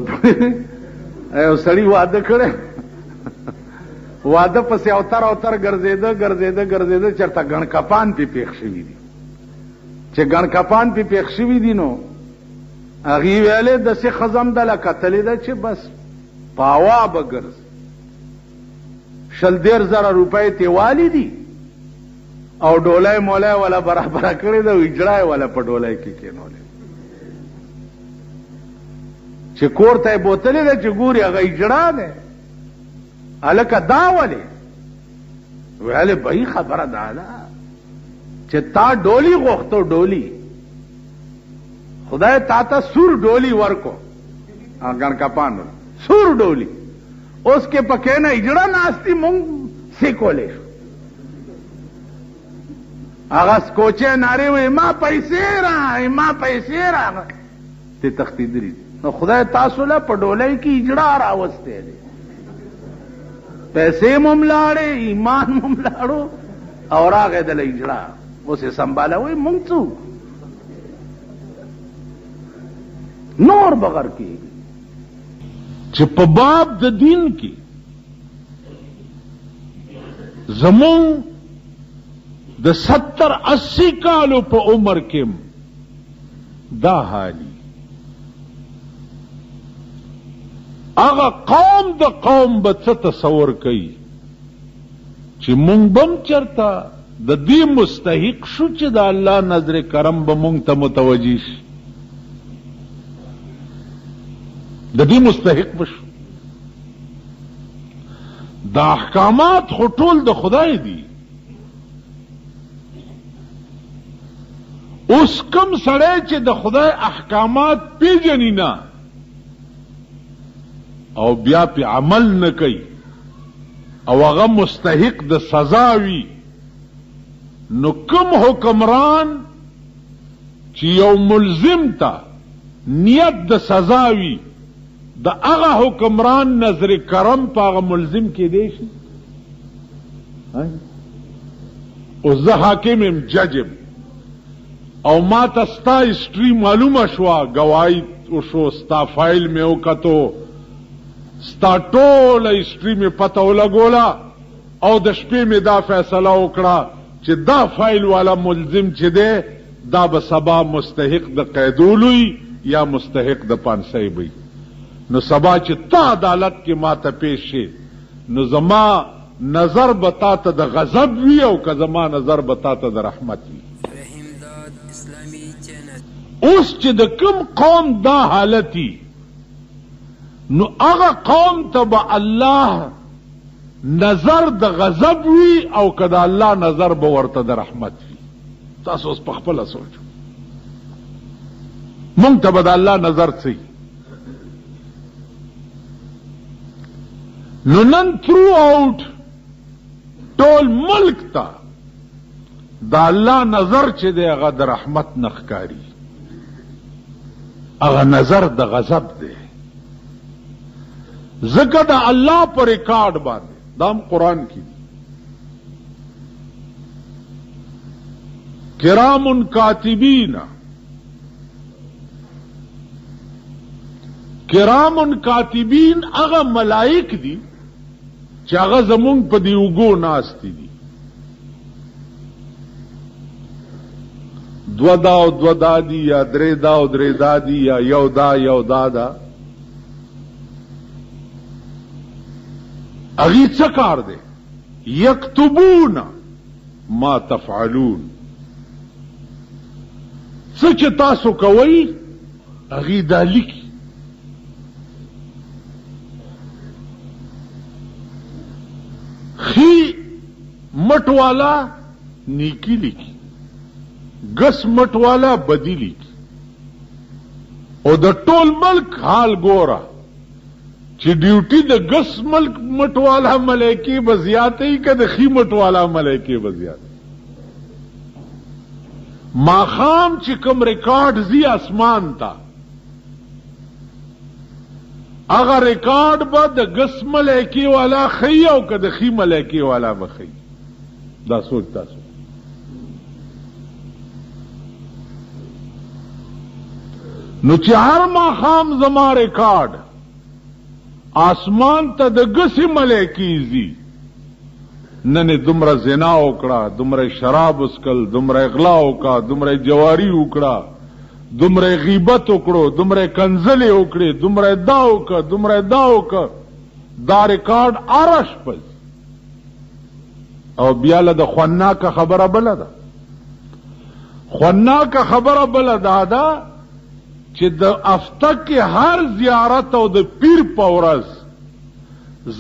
ته یو سړي واده کړی، واده پسې اوتر اوتر ګرځېده ګرځېده ګرځېده، چېرته ګڼکپان پې پېښ شوي دي. چې ګڼکپان پې پېښ شوي دي نو هغې ویلې داسې ښځه هم دله کتلې ده چې بس په هوا به ګرځي. 20-30 زره روپۍ ترې والي دي او ډولۍ مولۍ وله برابره کړې ده او اجړا یې وله په ډولۍ کې کېنولې. چې کور ته یې بوتلې ده، چې ګوري هغه اجړا دی. هلکه دا ولې؟ ویلې بهي خبره دا ده چې تا ډولی غوښتو، ډولی خدای تا ته سور ډولی ورکو، ګڼکپان سور ډولی، اوس کې پکې نه اجړه ناستی، مونږ څه کولی شو؟ هغه سکوچې نارې وي، ما پیسې را، ما پیسې را، ته تښتېدلي. نو خدای تاسو له په ډولۍ کې اجړا راوستی دی، پیسې مو هم لاړې، ایمان مو هم لاړو او راغی دله اجړا، اوس یې سمبالوئ. مونږ څوک نور بغیر کېږي؟ چې په باب د دین کې زمون د 70-80 کالو په عمر کې دا حالي، هغه قوم د قوم به څه تصور کوي چې مونږ بم چرته د دې مستحق شو چې د الله نظر کرم به مونږ ته متوجي شي؟ د دې مستحق بشو؟ دا احکامات خو ټول د خدای دي. اوس کم سړی چې د خدای احکامات پیژني نه او بیا په عمل نه کوي او هغه مستحق د سزا وي، نو کوم حکمران چې یو ملزم ته نیت د سزا وي، د هغه حکمران نظر کرم په هغه ملزم کې دی شي؟ اوس زه حاکم یم، جج یم او ما ته ستا history معلومه شوه، ګواهي وشو، ستا فایل مې وکتو، ستا ټوله history مې پته ولګوله او د شپې مې دا فیصله وکړه چې دا فایل والا ملزم چې دی، دا به سبا مستحق د قیدولو یا مستحق د پانسۍ وي. نو سبا چې تا عدالت کې ما ته پیش شي، نو زما نظر به تا ته د غضب وي او که زما نظر به تا ته د رحمت وي؟ اوس چې د کوم قوم دا حالتي، نو هغه قوم ته به الله نظر د غضب وي او که د الله نظر به ورته د رحمت وي؟ تاسو اوس په خپله سوچ، مونږ ته به د الله نظر څه؟ نو نن تھرو آؤٹ ټول ملک ته د الله نظر چې دی، هغه د رحمت نه ښکاري، هغه نظر د غضب دی، ځکه د الله په ریکارډ باندې دا هم قرآن کې دي، کرام کاتبین. کرام کاتبین هغه ملائک دي چې هغه زمونږ په دی اوږو ناست دي. دوه دا او دوه دا دي، یا درې دا او درې دا دي، یا یو دا یو دا دا. هغوی څه کار دی؟ یکتبون ما تفعلون. څه چې تاسو کوئ، هغوی دا لیکي. ښي مټ والا نیکی لیکي، ګس مټ والا بدی لیکي. او د ټول ملک حال ګوره چې ډیوټي د ګس ملک مټ والا ملایکې به زیاتې که د ښي مټ والا ملایکې به زیاتې؟ ماښام چې کوم ریکارډ ځي اسمان ته، هغه ریکارډ به د ګس ملایکې والا ښیي او که د ښي ملایکې والا به ښیي؟ دا سوچ تاسو. نو چې هر ماښام زما ریکارډ آسمان ته د ګسې ملایکې ځي. نن یې دومره زنا وکړه، دومره یې شراب وڅکل، دومره یې غلا وکړه، دومره یې جواري وکړه، دومره یې غیبت وکړو، دومره یې کنځلې وکړې، دومره یې دا وکړه، دومره یې دا وکړه. دا ریکارډ هره شپه ځي. او بیا له د خوناکه خبره بله ده. خوناکه خبره بله دا ده چې د هفته کې هر زیارت او د پیر په ورځ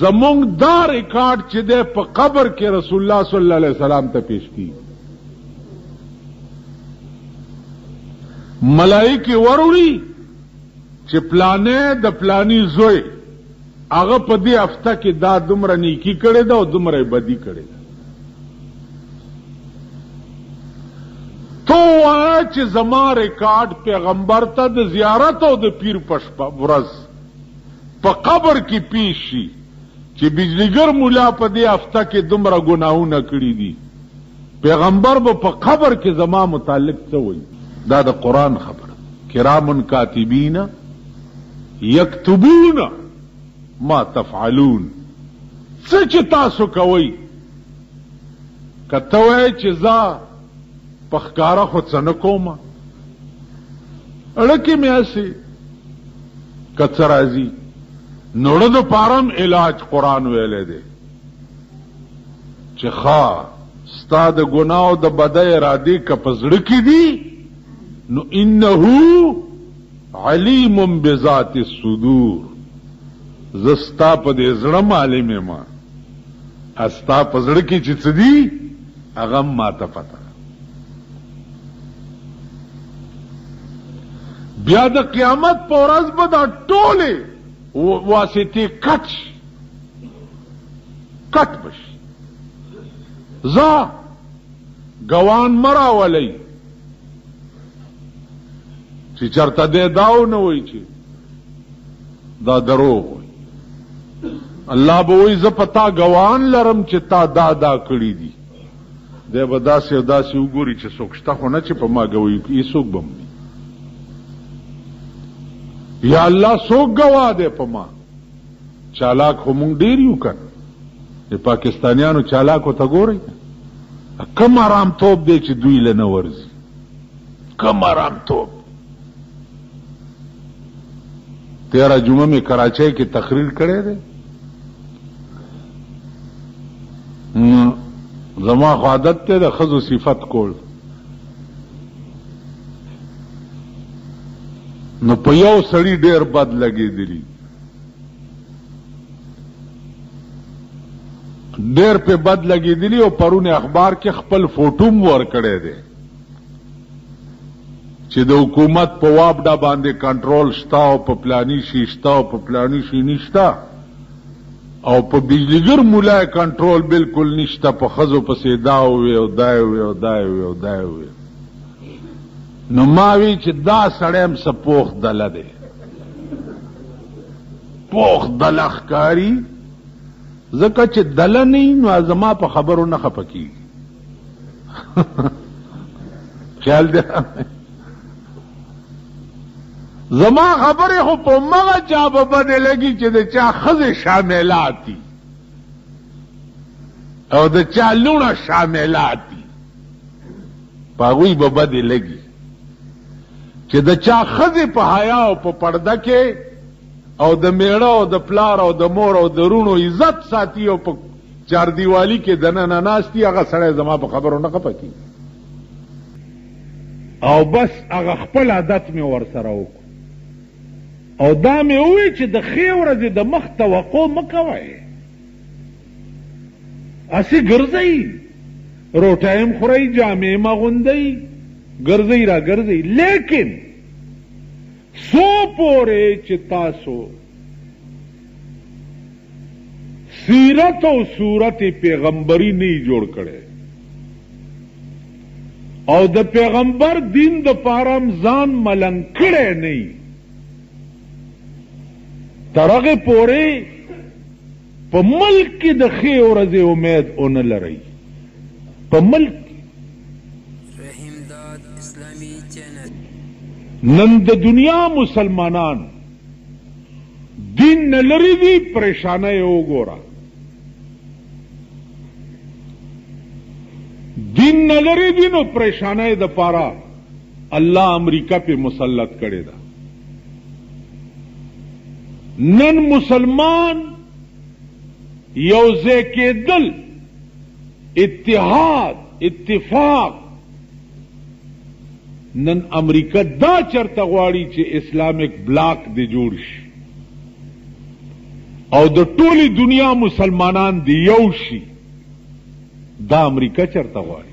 زمونږ دا ریکارډ چې دی په قبر کې رسول الله صلی الله علیه وسلم ته پیش کیږي. ملایکې وروړي چې پلانې د پلاني زوی هغه په دې هفته کې دا دومره نیکي کړې ده او دومره یې بدي کړې ده. ته ووایه چې زما ریکارډ پیغمبر ته د زیارت او د پیر په شپه ورځ په قبر کې پیش شي چې بجلیګر مولا په دې هفته کې دومره ګناهونه کړي دي، پیغمبر به په قبر کې زما متعلق څه وایي؟ دا د قرآن خبره ده، کرام کاتبین یکتبون ما تفعلون، څه چې تاسو کوئ. که ته وایې چې زه په ښکاره خو څه نه کوم، ړه کې مې هسې که څه راځي، نو ړه دپاره هم علاج قرآن ویلی دی چې ښه ستا د ګناه او د بدۍ ارادې که په زړه کې دي نو انه علیم بذات الصدور، زه ستا په دې زړه معلم یم، ستا په زړه کې چې څه دي هغه هم ماته پته ده. بیا د قیامت په ورځ به دا ټولې واسطې کټ شي، کټ به شي. ځه ګوان مه راولئ چې چرته دی دا ونه وایي چې دا دروغ وایي. الله به وایي زه په تا ګوان لرم چې تا دا دا کړي دي. دی به داسې او داسې وګوري چې څوک شته خو نه چې په ما ګواهي وکړي، هېڅوک به هم نه. یا الله څوک ګواه دی په ما؟ چالاک خو مونږ ډېر یو که نه، د پاکستانیانو چالاکو ته ګورئ کوم آرامتوب دی چې دوی له نه ورځي، کوم آرامتوب. تیرا جمعه مې کراچۍ کې تقریر کړی دی، زما خو عادت دی د ښځو صفت کول، نو په یو سړي ډېر بد لګېدلي، ډېر په بد لګېدلي، او پرون اخبار کې خپل فوټو هم ورکړی دی چې د حکومت په وابډا باندې کنټرول شته او په پلاني شي شته او په پلاني شي نشته او په بجلیګر مولا کنټرول بالکل نشته، په ښځو پسې دا ووې او دا یې ووې او دا یې ووې او دا یې ووې. نو ما وی چې دا سړی هم څه پوخ دله دی، پوخ دله ښکاري، ځکه چې دله نه وي نو زما په خبرو نه خفه کېږي. خیال دی زما خبرې خو په مغه چا به بدې لګي چې د چا ښځې شاملات دي او د چا لوڼه شاملات دي، په هغوی به بدې لګي. چې د چا ښځې په حیا او په پرده کې او د میړه او د پلار او د مور او د روڼو عزت ساتي او په چاردیوالي کې دننه ناست دي، هغه سړی زما په خبرو نه خفه کېږي. او بس هغه خپل عادت مې ورسره وکړو او دا مې وویل چې د ښې ورځې د مخ توقع مه کوئ، هسې ګرځئ، روټۍ هم خورئ، جامې هم اغوندئ، ګرځئ را ګرځئ، لیکن څو پورې چې تاسو سیرت او صورت پیغمبري نه جوړ کړی او د پیغمبر دین د پاره هم ځان ملنګ کړی نه، تر هغې پورې په ملک کې د ښې ورځې امید ونه لرئ. په ملک کې رحیم داد اسلامی چینل. نن د دنیا مسلمانان دین نه لرې دي، پریشانه یې وګوره. دین نه لرې دي نو پریشانه یې دپاره الله امریکا پې مسلط کړې ده. نن مسلمان یو ځای کېدل، اتحاد، اتفاق، نن امریکا دا چرته غواړي چې اسلامیک بلاک دې جوړ شي او د ټولې دنیا مسلمانان دې یو شي، دا امریکا چرته غواړي.